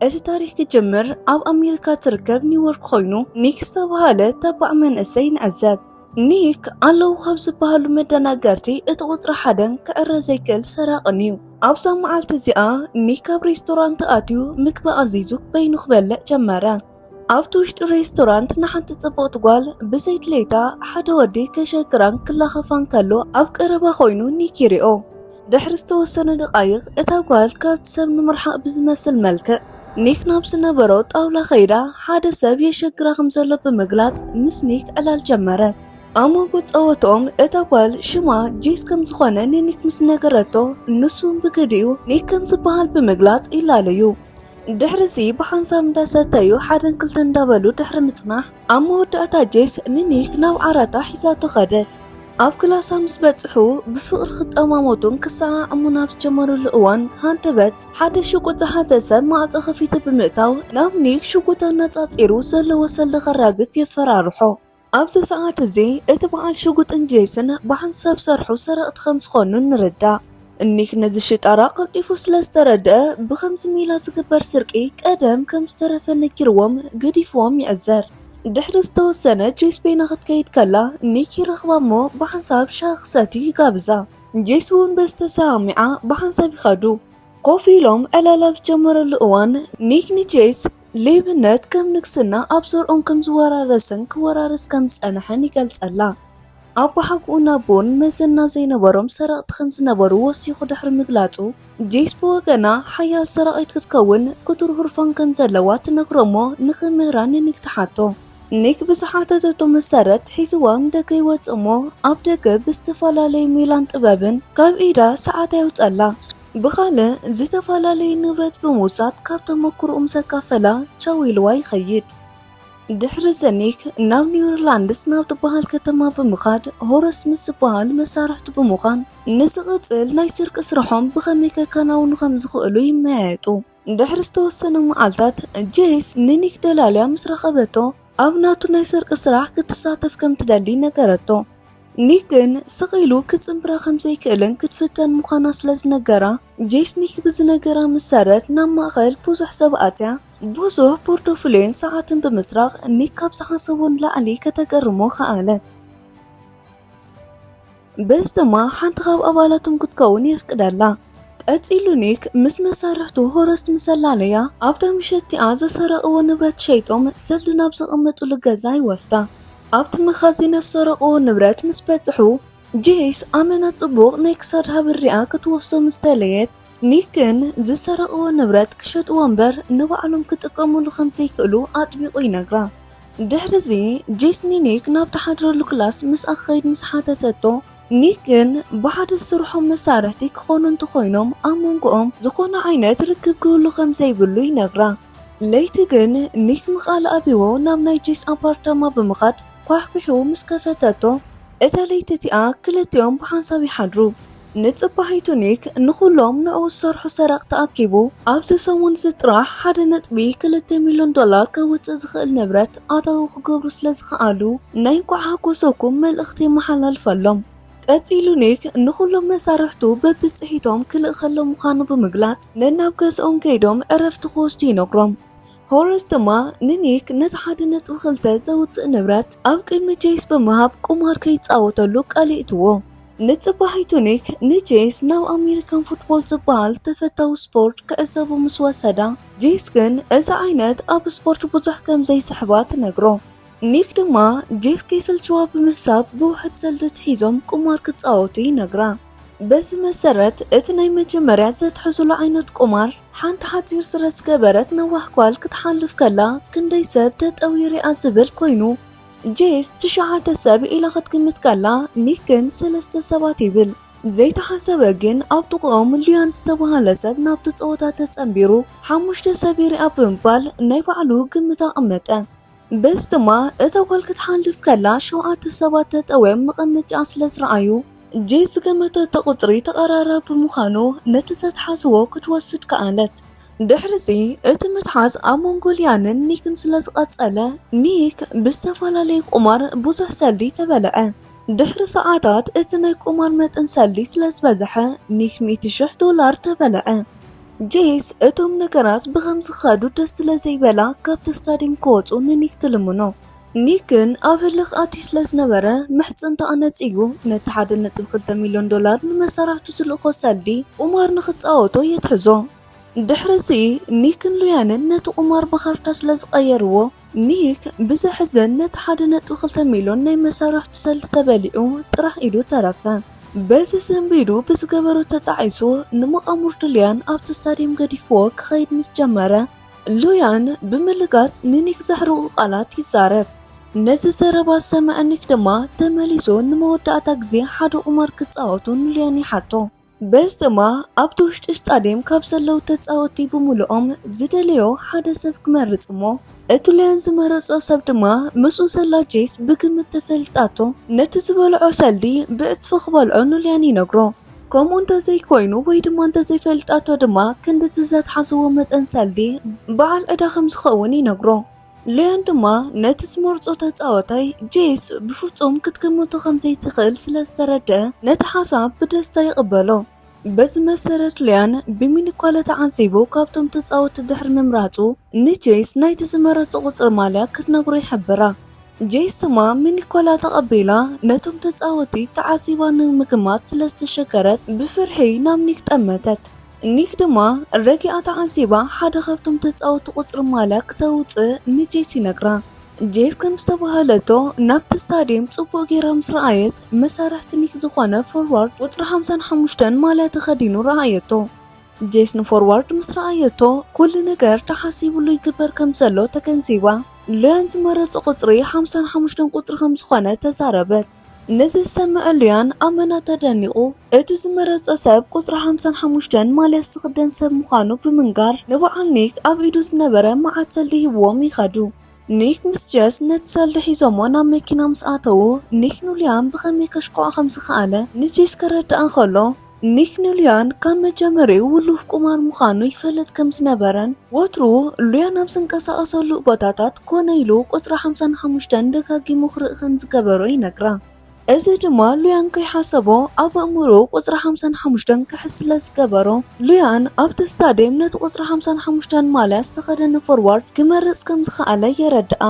እቲ ታሪኽ ክጅምር ኣብ ኣሜሪካ ትርከብ ኒውዮርክ ኮይኑ፣ ኒክ ዝተባህለ ተባዕ መንእሰይ ንዕዘብ። ኒክ ኣለዉ ካብ ዝበሃሉ መደናገርቲ እቲ ቁጽሪ ሓደን ክዕረ ዘይክእል ሰራቕን እዩ። ኣብዛ መዓልቲ እዚኣ ኒክ ኣብ ሬስቶራንት ኣትዩ ምግቢ ኣዚዙ በይኑ ክበልዕ ጀመረ። ኣብቲ ውሽጢ ሬስቶራንት ንሓንቲ ጽብቕቲ ጓል ብዘይ ድሌታ ሓደ ወዲ ከሸግራን ክላኸፋን ከሎ ኣብ ቀረባ ኮይኑ ኒክ ይሪኦ። ድሕሪ ዝተወሰነ ደቓይቕ እታ ጓል ካብቲ ሰብ ንምርሓቕ ብዝመስል መልክዕ ኒክ ናብ ዝነበሮ ጣውላ ከይዳ ሓደ ሰብ የሸግራ ከም ዘሎ ብምግላጽ ምስ ኒክ ዕላል ጀመረት። ኣብ መንጎ ጸወትኦም እታ ጓል ሽማ ጄስ ከም ዝኾነ ንኒክ ምስ ነገረቶ፣ ንሱ እውን ብግዲኡ ኒክ ከም ዝበሃል ብምግላጽ ይላለዩ። ድሕሪዚ ብሓንሳብ እንዳሰተዩ ሓደን ክልተን እንዳበሉ ድሕሪ ምጽናሕ፣ ኣብ መወዳእታ ጄስ ንኒክ ናብ ዓራታ ሒዛቶ ከደት። ኣብ ክላሳ ምስ በጽሑ ብፍቕሪ ክጠማመቱን ክሰዓዓሙን ኣብ ዝጀመሩሉ እዋን፣ ሃንደበት ሓደ ሽጉጥ ዝሓዘ ሰብ ማዕጾ ከፊቱ ብምእታው ናብ ኒክ ሽጉጥ ኣነጻጺሩ ዘለዎ ሰልዲ ከራግፍ የፈራርሖ። ኣብዚ ሰዓት እዚ እቲ በዓል ሽጉጥን ጄስን ብሓንሳብ ሰርሑ ሰረቕቲ ከም ዝኾኑ ንርዳእ። ኒክ ነዚ ሽጣራ ቀልጢፉ ስለ ዝተረድአ ብኸምዚ ሜላ ዝግበር ስርቂ ቀደም ከም ዝተረፈ ነጊርዎም ገዲፍዎም ይዕዘር። ድሕሪ ዝተወሰነ ጄስ በይና ክትከይድ ከላ ኒክ ይረኽባ እሞ ብሓንሳብ ሻሂ ክሰትዩ ይጋብዛ። ጄስ እውን በዚ ተሰማሚዓ ብሓንሳብ ይኸዱ። ኮፍ ኢሎም ዕላል ኣብ ዝጀመረሉ እዋን ኒክ ንጄስ ሌብነት ከም ንግስና ኣብ ዘርኦም ከም ዝወራረስን ክወራረስ ከም ዝጸንሐን ይገልጸላ። ኣቦሓጎኡን ኣቦኡን መዘና ዘይነበሮም ሰረቕቲ ከም ዝነበሩ ወሲኹ ድሕሪ ምግላጹ፣ ጄስ ብወገና ሓያል ሰራቒት ክትከውን ክቱር ህርፋን ከም ዘለዋ ትነግሮ እሞ ንኽምህራ ንኒክ ትሓቶ። ኒክ ብዝሓተተቶ መሰረት ሒዝዋ ንደገ ይወጽእ እሞ ኣብ ደገ ብዝተፈላለየ ሜላን ጥበብን ካብ ኢዳ ሰዓታ የውጸላ። ብኻልእ ዝተፈላለየ ንብረት ብምውሳድ ካብ ተመክሮኡ ምስ ኣካፈላ ቻው ኢልዋ ይኸይድ። ድሕሪ እዚ ኒክ ናብ ኒውዮርላንድስ ናብ ትበሃል ከተማ ብምኻድ ሆረስ ምስ ዝበሃል መሳርሕቱ ብምዃን ንዝቕጽል ናይ ስርቂ ስርሖም ብኸመይ ከከናውኑ ከም ዝኽእሉ ይመያየጡ። ድሕሪ ዝተወሰነ መዓልታት ጄስ ንኒክ ደላልያ ምስ ረኸበቶ ኣብ ናቱ ናይ ስርቂ ስራሕ ክትሳተፍ ከም ትደሊ ነገረቶ። ኒክ ግን ስቕ ኢሉ ክጽንብራ ከም ዘይክእልን ክትፍተን ምዃና ስለ ዝነገራ፣ ጄስ ኒክ ብዝነገራ መሰረት ናብ ማእከል ብዙሕ ሰብ ኣትያ ብዙሕ ፖርቶፍልዮን ሰዓትን ብምስራቕ ኒክ ካብ ዝሓሰቦ ንላዕሊ ከተገርሞ ከኣለት። በዚ ድማ ሓንቲ ካብ ኣባላቶም ክትከውን የፍቅደላ። ቀጺሉ ኒክ ምስ መሳርሕቱ ሆረስት ምስ ኣላለያ ኣብታ ምሸት እቲኣ ዝሰረቕዎ ንብረት ሸይጦም ሰልዲ ናብ ዘቐመጡሉ ገዛ ይወስዳ። ኣብቲ መኻዚን ዝሰረቕዎ ንብረት ምስ በጽሑ ጄስ ኣመና ጽቡቕ ናይ ክሳድ ሃብል ሪኣ ክትወስዶ ምስ ደለየት፣ ኒክ ግን ዝሰረቕዎ ንብረት ክሸጥዎ እምበር ንባዕሎም ክጥቀሙሉ ከም ዘይክእሉ ኣጥቢቑ ይነግራ። ድሕሪዚ ጄስ ንኒክ ናብ ትሓድረሉ ክላስ ምስኣ ክኸይድ ምስ ሓተተቶ፣ ኒክ ግን ብሓደ ዝስርሖም መሳርሕቲ ክኾኑ እንተኾይኖም ኣብ መንጎኦም ዝኾነ ዓይነት ርክብ ክህሉ ከም ዘይብሉ ይነግራ። ለይቲ ግን ኒክ ምቓል ኣብይዎ ናብ ናይ ጄስ ኣፓርታማ ብምኻድ ኳሕኲሑ ምስ ከፈተቶ፣ እታ ለይቲ እቲኣ ክልቲኦም ብሓንሳብ ይሓድሩ። ንጽባሒቱ ኒክ ንኹሎም ንዕኡ ዝሰርሑ ሰረቕቲ ኣኪቡ ኣብዚ ሰሙን እዚ ጥራሕ ሓደ ነጥቢ ክልተ ሚልዮን ዶላር ከውጽእ ዝኽእል ንብረት ኣታዊ ክገብሩ ስለ ዝኸኣሉ ናይ እንቋዕ ሓጎሰኩም መልእኽቲ የመሓላልፈሎም። ቀጺሉ ኒክ ንኹሎም መሳርሕቱ በብጽሒቶም ክልእኸሎም ምዃኑ ብምግላጽ ነናብ ገዝኦም ከይዶም ዕረፍቲ ክወስዱ ይነግሮም። ሆረስ ድማ ንኒክ ነቲ ሓደ ነጥቢ ክልተ ዘውጽእ ንብረት ኣብ ቅድሚ ጄስ ብምሃብ ቁማር ከይጻወተሉ ቃል የእትዎ። ንጽባሒቱ ኒክ ንጄስ ናብ ኣሜሪካን ፉትቦል ዝበሃል ተፈታዊ ስፖርት ክዕዘቡ ምስ ወሰዳ፣ ጄስ ግን እዚ ዓይነት ኣብ ስፖርት ብዙሕ ከም ዘይስሕባ ትነግሮ። ኒክ ድማ ጄስ ከይሰልችዋ ብምሕሳብ ብውሕድ ሰልዲ ሒዞም ቁማር ክጻወቱ ይነግራ። በዚ መሰረት እቲ ናይ መጀመርያ ዘትሕዙሉ ዓይነት ቁማር ሓንቲ ሓጺር ስረ ዝገበረት ነዋሕ ጓል ክትሓልፍ ከላ ክንደይ ሰብ ተጠውዩ ሪኣ ዝብል ኮይኑ፣ ጄስ ትሽዓተ ሰብ ኢላ ክትግምት ከላ ኒክ ግን ሰለስተ ሰባት ይብል። ዘይተሓሰበ ግን ኣብ ጥቕኦም ሉያን ዝተባህለ ሰብ ናብቲ ጸወታ ተጸንቢሩ ሓሙሽተ ሰብ ይሪኣ ብምባል ናይ ባዕሉ ግምት ኣቐመጠ። በዚ ድማ እታ ጓል ክትሓልፍ ከላ ሸውዓተ ሰባት ተጠውዮም መቐመጫኣ ስለ ዝረኣዩ፣ ጄስ ዝገመተቶ ቁጽሪ ተቐራራቢ ብምዃኑ ነቲ ዘትሓዝዎ ክትወስድ ከኣለት። ድሕሪዚ እቲ ምትሓዝ ኣብ መንጎ ሉያንን ኒክን ስለ ዝቐጸለ፣ ኒክ ብዝተፈላለየ ቁማር ብዙሕ ሰልዲ ተበልዐ። ድሕሪ ሰዓታት እቲ ናይ ቁማር መጠን ሰልዲ ስለ ዝበዝሐ፣ ኒክ ሚእቲ ሽሕ ዶላር ተበልዐ። ጄስ እቶም ነገራት ብኸም ዝኸዱ ደስ ስለ ዘይበላ ካብቲ ስታዲየም ክወፁ ንኒክ ትልምኖ። ኒክ ግን ኣብ ህልኽ ኣትዩ ስለ ዝነበረ ምሕፅንታ ኣነፂጉ ነቲ ሓደ ነጥቢ ክልተ ሚልዮን ዶላር ንመሳርሕቱ ዝልእኾ ሰልዲ ቁማር ንኽፃወቶ የትሕዞ። ድሕሪ እዚ ኒክን ሉያንን ነቲ ቁማር ብኻርታ ስለ ዝቐየርዎ ኒክ ብዘሕዝን ነቲ ሓደ ነጥቢ ክልተ ሚልዮን ናይ መሳርሕቱ ሰልዲ ተበሊዑ ጥራሕ ኢዱ ተረፈ። በዚ ስንቢዱ ብዝገበሮ ተጣዒሱ ንመቓሙር ድልያን ኣብቲ ስታዲየም ገዲፍዎ ክኸይድ ምስ ጀመረ ሉያን ብምልጋጽ ንኒክ ዘሕርቑ ቃላት ይዛረብ። ነዚ ዘረባ ዝሰምዐ ኒክ ድማ ተመሊሱ ንመወዳእታ ግዜ ሓደ ቁማር ክጻወቱ ንሉያን ይሓቶ። በዚ ድማ ኣብቲ ውሽጢ ስታድየም ካብ ዘለዉ ተጻወቲ ብምሉኦም ዝደለዮ ሓደ ሰብ ክመርጽ እሞ እቲ ሉያን ዝመረጾ ሰብ ድማ ምስኡ ዘላ ጄስ ብግምት ተፈልጣቶ ነቲ ዝበልዖ ሰልዲ ብዕጽፊ ክበልዖ ንሉያን ይነግሮ። ከምኡ እንተዘይኮይኑ ወይ ድማ እንተዘይፈልጣቶ ድማ ክንድቲ ዘትሓዝዎ መጠን ሰልዲ በዓል ዕዳ ከም ዝኸውን ይነግሮ። ሉያን ድማ ነቲ ዝመርጾ ተጻወታይ ጄስ ብፍጹም ክትግምቶ ከም ዘይትኽእል ስለ ዝተረድአ ነቲ ሓሳብ ብደስታ ይቕበሎ። በዚ መሰረት ሉያን ብሚኒኳለ ተዓዚቡ ካብቶም ተጻወቲ ድሕሪ ምምራጹ ንጄስ ናይቲ ዝመረጾ ቁጽሪ ማልያ ክትነግሮ ይሕብራ። ጄስ ድማ ሚኒኳላ ተቐቢላ ነቶም ተጻወቲ ተዓዚባ ንምግማት ስለ ዝተሸገረት ብፍርሒ ናብ ኒክ ጠመተት። ኒክ ድማ ረጊኣ ተዓዚባ ሓደ ካብቶም ተጻወቲ ቁጽሪ ማልያ ክተውጽእ ንጄስ ይነግራ። ጄስ ከም ዝተባህለቶ ናብቲ ስታድየም ጽቡቕ ጌራ ምስ ረኣየት መሳርሕቲ ኒክ ዝኾነ ፎርዋርድ ቁጽሪ ሓምሳን ሓሙሽተን ማልያ ተኸዲኑ ረኣየቶ። ጄስ ንፎርዋርድ ምስ ረኣየቶ ኩሉ ነገር ተሓሲብሉ ይግበር ከም ዘሎ ተገንዚባ። ሉያን ዝመረጾ ቁጽሪ ሓምሳን ሓሙሽተን ቁጽሪ ከም ዝኾነ ተዛረበት። ነዚ ዝሰምዐ ሉያን ኣመና ተደኒቑ እቲ ዝመረጾ ሰብ ቁጽሪ ሓምሳን ሓሙሽተን ማልያ ዝኽደን ሰብ ምዃኑ ብምንጋር ንበዓል ኒክ ኣብ ኢዱ ዝነበረ መዓት ሰልዲ ሂብዎም ይኸዱ። ኒክ ምስ ጄስ ነቲ ሰልዲ ሒዞሞ ናብ መኪና ምስ ኣተዉ ኒክ ንሉያን ብኸመይ ከሽክዖ ከም ዝኸኣለ ንጄስ ከረድኣ ከሎ ኒክ ንሉያን ካብ መጀመሪኡ ውሉፍ ቁማር ምዃኑ ይፈልጥ ከም ዝነበረን ወትሩ ሉያን ኣብ ዝንቀሳቐሰሉ ቦታታት ኮነ ኢሉ ቁጽሪ ሓምሳን ሓሙሽተን ደጋጊሙ ክርኢ ከም ዝገበሮ ይነግራ። እዚ ድማ ሉያን ከይሓሰቦ ኣብ ኣእምሮኡ ቁጽሪ ሓምሳን ሓሙሽተን ክሕዝ ስለ ዝገበሮ ሉያን ኣብቲ ስታድየም ነቲ ቁጽሪ ሓምሳን ሓሙሽተን ማልያ ዝተኸደነ ፎርዋርድ ክመርጽ ከም ዝኸኣለ የረድኣ።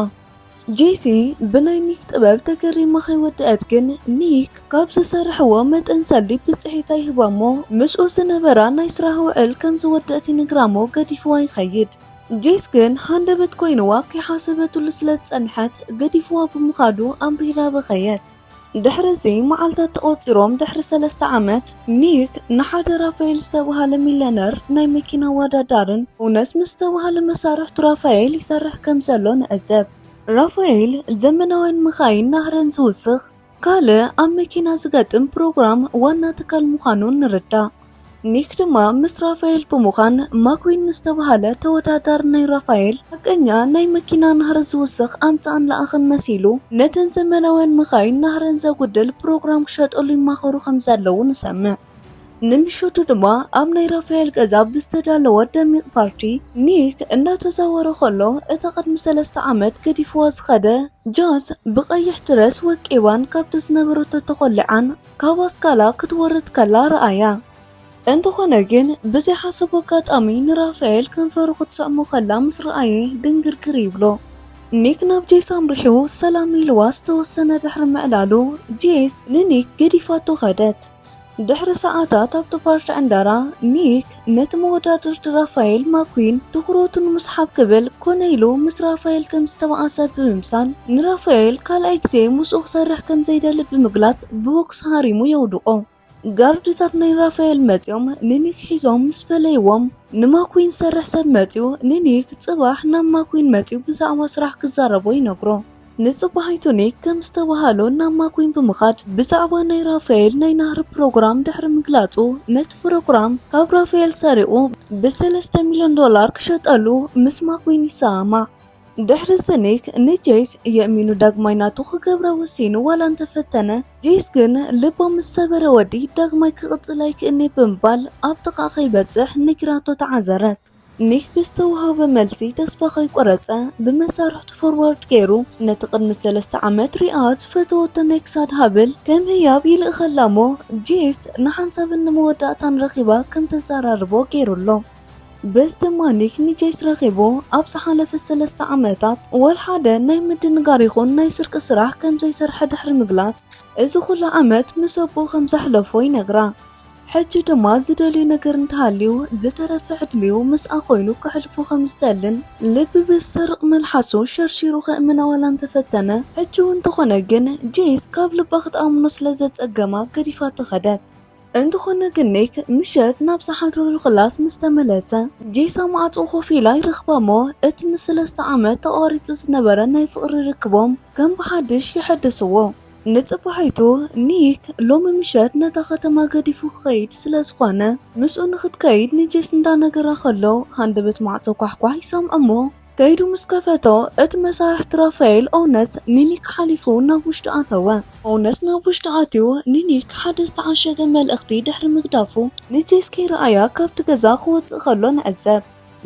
ጄሲ ብናይ ኒክ ጥበብ ተገሪማ ከይወደአት ግን ኒክ ካብ ዝሰርሕዎ መጠን ሰልዲ ብጽሒት ኣይህባ እሞ ምስኡ ዝነበራ ናይ ስራሕ ውዕል ከም ዝወደአት ይንግራ እሞ ገዲፍዋ ይኸይድ። ጄስ ግን ሃንደበት ኮይንዋ ከይሓሰበትሉ ስለ ዝጸንሐት ገዲፍዋ ብምኻዱ ኣምሪራ በኸየት። ድሕሪ እዚ መዓልታት ተቖጺሮም ድሕሪ ሰለስተ ዓመት ኒክ ንሓደ ራፋኤል ዝተባህለ ሚልዮነር ናይ መኪና ኣወዳዳርን ኡነስ ምስ ዝተባህለ መሳርሕቱ ራፋኤል ይሰርሕ ከም ዘሎ ንዕዘብ። ራፋኤል ዘመናውያን መኻይን ናህረን ዝውስኽ ካልእ ኣብ መኪና ዝገጥም ፕሮግራም ዋና ትካል ምዃኑ ንርዳእ። ኒክ ድማ ምስ ራፋኤል ብምዃን ማኩዊን ዝተባህለ ተወዳዳሪ ናይ ራፋኤል ሓቀኛ ናይ መኪና ናህሪ ዝውስኽ ኣምጻእን ለኣኽን መሲሉ ነተን ዘመናውያን መኻይን ናህረን ዘጉድል ፕሮግራም ክሸጠሉ ይማኸሩ ከም ዘለዉ ንሰምዕ። ንምሸቱ ድማ ኣብ ናይ ራፋኤል ገዛ ብዝተዳለወ ደሚቕ ፓርቲ ኒክ እናተዛወረ ከሎ እታ ቅድሚ ሰለስተ ዓመት ገዲፍዋ ዝኸደ ጃዝ ብቐይሕ ትረስ ወቂባን ካብቲ ዝነበረቶ ተኾሊዓን ካብ ኣስካላ ክትወርድ ከላ ረኣያ። እንተኾነ ግን ብዘይሓሰቦ ኣጋጣሚ ንራፋኤል ከንፈሩ ክትስዕሞ ከላ ምስ ረኣየ ድንግርግር ይብሎ። ኒክ ናብ ጄስ ኣምሪሑ ሰላም ኢልዋ ዝተወሰነ ድሕሪ ምዕላሉ ጄስ ንኒክ ገዲፋቶ ከደት። ድሕሪ ሰዓታት ኣብቲ ፓርቲ ዕንደራ ኒክ ነቲ መወዳድርቲ ራፋኤል ማኩዊን ትኹረቱ ንምስሓብ ክብል ኮነ ኢሉ ምስ ራፋኤል ከም ዝተባኣሰ ብምምሳል ንራፋኤል ካልኣይ ግዜ ምስኡ ክሰርሕ ከም ዘይደሊ ብምግላጽ ብቦክስ ሃሪሙ የውድቖ። ጋርድታት ናይ ራፋኤል መጺኦም ንኒክ ሒዞም ምስ ፈለይዎም ንማኩዊን ዝሰርሕ ሰብ መጺኡ ንኒክ ጽባሕ ናብ ማኩዊን መጺኡ ብዛዕባ ስራሕ ክዛረቦ ይነግሮ። ንጽባሒቱ ኒክ ከም ዝተባሃሎ ናብ ማኩዊን ብምኻድ ብዛዕባ ናይ ራፋኤል ናይ ናህሪ ፕሮግራም ድሕሪ ምግላጹ ነቲ ፕሮግራም ካብ ራፋኤል ሰሪቑ ብሰለስተ ሚልዮን ዶላር ክሸጠሉ ምስ ማኩዊን ይሰማማዕ። ድሕሪ እዚ ኒክ ንጄስ የእሚኑ ዳግማይ ናቱ ክገብራ ወሲኑ ዋላ እንተፈተነ ጄስ ግን ልባ ምስ ሰበረ ወዲ ዳግማይ ክቕጽል ኣይክእልን'የ ብምባል ኣብ ጥቓ ከይበጽሕ ነጊራቶ ተዓዘረት። ኒክ ብዝተዋህበ መልሲ ተስፋ ከይቆረጸ ብመሳርሕቱ ፎርዋርድ ገይሩ ነቲ ቅድሚ ሰለስተ ዓመት ሪኣ ዝፈተወቶ ናይ ክሳድ ሃብል ከም ህያብ ይልእኸላ እሞ ጄስ ንሓንሳብን ንመወዳእታን ረኺባ ከም ተዘራርቦ ገይሩ ኣሎ። በዚ ድማ ኒክ ንጄስ ረኺቡ ኣብ ዝሓለፈ ሰለስተ ዓመታት ወላ ሓደ ናይ ምድንጋር ይኹን ናይ ስርቂ ስራሕ ከም ዘይሰርሐ ድሕሪ ምግላጽ፣ እዚ ኩሉ ዓመት ምስ ኣቦኡ ከም ዘሕለፎ ይነግራ። ሕጂ ድማ ዝደልዮ ነገር እንተሃልዩ ዝተረፈ ዕድሚኡ ምስኣ ኮይኑ ከሕልፎ ከም ዝደልን ልቢ ብዝሰርቕ መልሓሱ ሸርሺሩ ከእምና ዋላ እንተፈተነ፣ ሕጂ እውን እንተኾነ ግን ጄስ ካብ ልባ ክትኣምኖ ስለ ዘጸገማ ገዲፋቶ ከደት። እንተኾነ ግን ኒክ ምሸት ናብ ዝሓድረሉ ክላስ ምስ ተመለሰ፣ ጄስ ኣብ ማዕጾ ኮፍ ኢላ ይረኽባ እሞ እቲ ንሰለስተ ዓመት ተቋሪጹ ዝነበረ ናይ ፍቕሪ ርክቦም ከም ብሓድሽ ይሕድስዎ። ንጽባሒቱ ኒክ ሎሚ ምሸት ነታ ከተማ ገዲፉ ክኸይድ ስለ ዝኾነ፣ ምስኡ ንኽትከይድ ንጄስ እንዳነገራ ከሎ፣ ሃንደበት ማዕጾ ኳሕኳሕ ይሰምዕ እሞ፣ ከይዱ ምስ ከፈቶ፣ እቲ መሳርሕቲ ራፋኤል ኦውነስ ንኒክ ሓሊፉ ናብ ውሽጢ ኣተወ። ኦውነስ ናብ ውሽጢ ኣትዩ ንኒክ ሓደ ዝተዓሸገ መልእኽቲ ድሕሪ ምግዳፉ፣ ንጄስ ከይረኣያ ካብቲ ገዛ ክወጽእ ከሎ ንዕዘብ።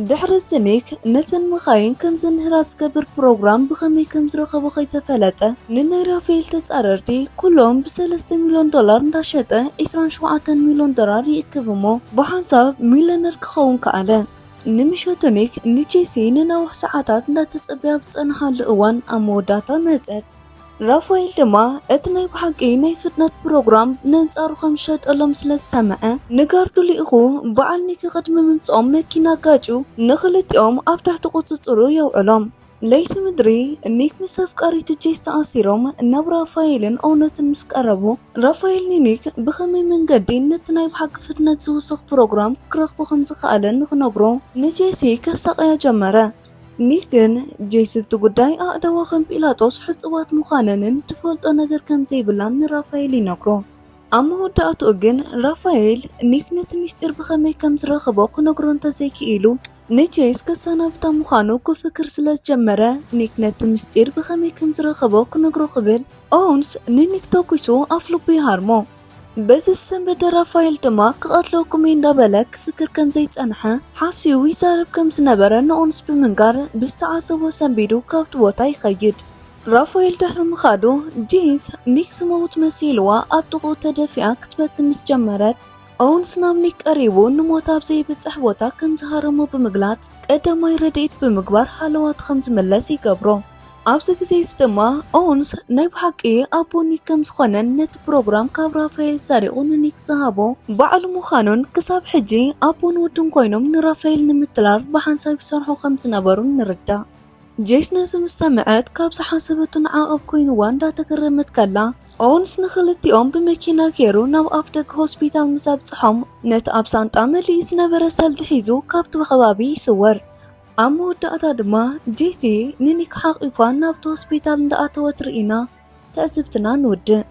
ድሕሪ እዚ ኒክ ነተን መኻይን ከም ዘንህራ ዝገብር ፕሮግራም ብኸመይ ከም ዝረኸቦ ከይተፈለጠ፣ ንናይ ራፋኤል ተጻረርቲ ኩሎም ብሰለስተ ሚልዮን ዶላር እንዳሸጠ ዒስራን ሸውዓተን ሚልዮን ዶላር ይእክብ እሞ፣ ብሓንሳብ ሚልዮነር ክኸውን ከኣለ። ንምሸቱ ኒክ ንጄሲ ንነዊሕ ሰዓታት እንዳተጸበያ ኣብ ዝጸንሓሉ እዋን ኣብ መወዳእታ መጸት። ራፋኤል ድማ እቲ ናይ ብሓቂ ናይ ፍጥነት ፕሮግራም ነንጻሩ ከም ዝሸጠሎም ስለ ዝሰምዐ፣ ንጋርዱ ልኢኹ በዓል ኒክ ቅድሚ ምምጽኦም መኪና ኣጋጭዩ ንኽልቲኦም ኣብ ትሕቲ ቁጽጽሩ የውዕሎም። ለይቲ ምድሪ ኒክ ምስ ኣፍቃሪቱ ጄስ ተኣሲሮም ናብ ራፋኤልን ኦውነስን ምስ ቀረቡ፣ ራፋኤል ንኒክ ብኸመይ መንገዲ ነቲ ናይ ብሓቂ ፍጥነት ዝውስኽ ፕሮግራም ክረኽቦ ከም ዝኸኣለ ንኽነግሮ ንጄሲ ከሳቕያ ጀመረ። ኒክ ግን ጄሲ ብቲ ጉዳይ ኣእዳዋ ከም ጲላጦስ ሕጽዋት ምዃነንን ትፈልጦ ነገር ከም ዘይብላን ንራፋኤል ይነግሮ። ኣብ መወዳእትኡ ግን ራፋኤል ኒክ ነቲ ምስጢር ብኸመይ ከም ዝረኸቦ ክነግሮ እንተዘይክኢሉ፣ ንጄስ ከሰናብታ ምዃኑ ክፍክር ስለ ዝጀመረ፣ ኒክ ነቲ ምስጢር ብኸመይ ከም ዝረኸቦ ክነግሮ ክብል፣ ኦውንስ ንኒክ ተኩሱ ኣፍ ልቡ ይሃርሞ። በዚ ዝሰንበደ ራፋኤል ድማ ክቐትለኩም እዩ እንዳበለ ክፍክር ከም ዘይጸንሐ ሓስዩ ይዛረብ ከም ዝነበረ ንኦውንስ ብምንጋር፣ ብዝተዓዘቦ ሰንቢዱ ካብቲ ቦታ ይኸይድ። ራፋኤል ድሕሪ ምኻዱ፣ ጄስ ኒክ ዝመውት መሲልዋ ኣብ ጥቕኡ ተደፊኣ ክትበኪ ምስ ጀመረት፣ ኦውንስ ናብ ኒክ ቀሪቡ ንሞት ኣብ ዘይብጽሕ ቦታ ከም ዝሃረሞ ብምግላጽ፣ ቀዳማይ ረድኤት ብምግባር ሃለዋቱ ከም ዝምለስ ይገብሮ። ኣብዚ ግዜ እዚ ድማ ኦውንስ ናይ ብሓቂ ኣቦ ኒክ ከም ዝኾነን ነቲ ፕሮግራም ካብ ራፋኤል ሰሪቑ ንኒክ ዝሃቦ ባዕሉ ምዃኑን ክሳብ ሕጂ ኣቦን ወድን ኮይኖም ንራፋኤል ንምትላል ብሓንሳብ ይሰርሑ ከም ዝነበሩን ንርዳእ። ጄስ ነዚ ምስ ሰምዐት ካብ ዝሓሰበቶ ንዓቐብ ኮይንዋ እንዳተገረመት ከላ፣ ኦውንስ ንኽልቲኦም ብመኪና ገይሩ ናብ ኣፍ ደገ ሆስፒታል ምስ ኣብጽሖም፣ ነቲ ኣብ ሳንጣ መሊኡ ዝነበረ ሰልዲ ሒዙ ካብቲ ከባቢ ይስወር። ኣብ መወዳእታ ድማ ጄሲ ንኒክ ሓቒፋ ናብቲ ሆስፒታል እንዳኣተወት ርኢና ትዕዝብትና ንውድእ።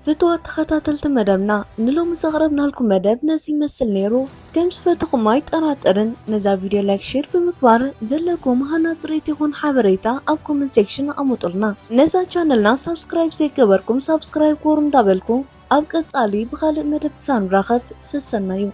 ፍቱዋት ተኸታተልቲ መደብና፣ ንሎሚ ዘቕረብናልኩም መደብ ነዚ ይመስል ነይሩ። ከም ዝፈተኹም ኣይጠራጠርን። ነዛ ቪድዮ ላይክ፣ ሼር ብምግባር ዘለኩም ሃናጺ ርእይቶ ይኹን ሓበሬታ ኣብ ኮመንት ሴክሽን ኣቐምጡልና። ነዛ ቻነልና ሳብስክራይብ ዘይገበርኩም ሳብስክራይብ ግበሩ እንዳበልኩ፣ ኣብ ቀጻሊ ብኻልእ መደብ ክሳብ ንራኸብ ሰሰናዩ።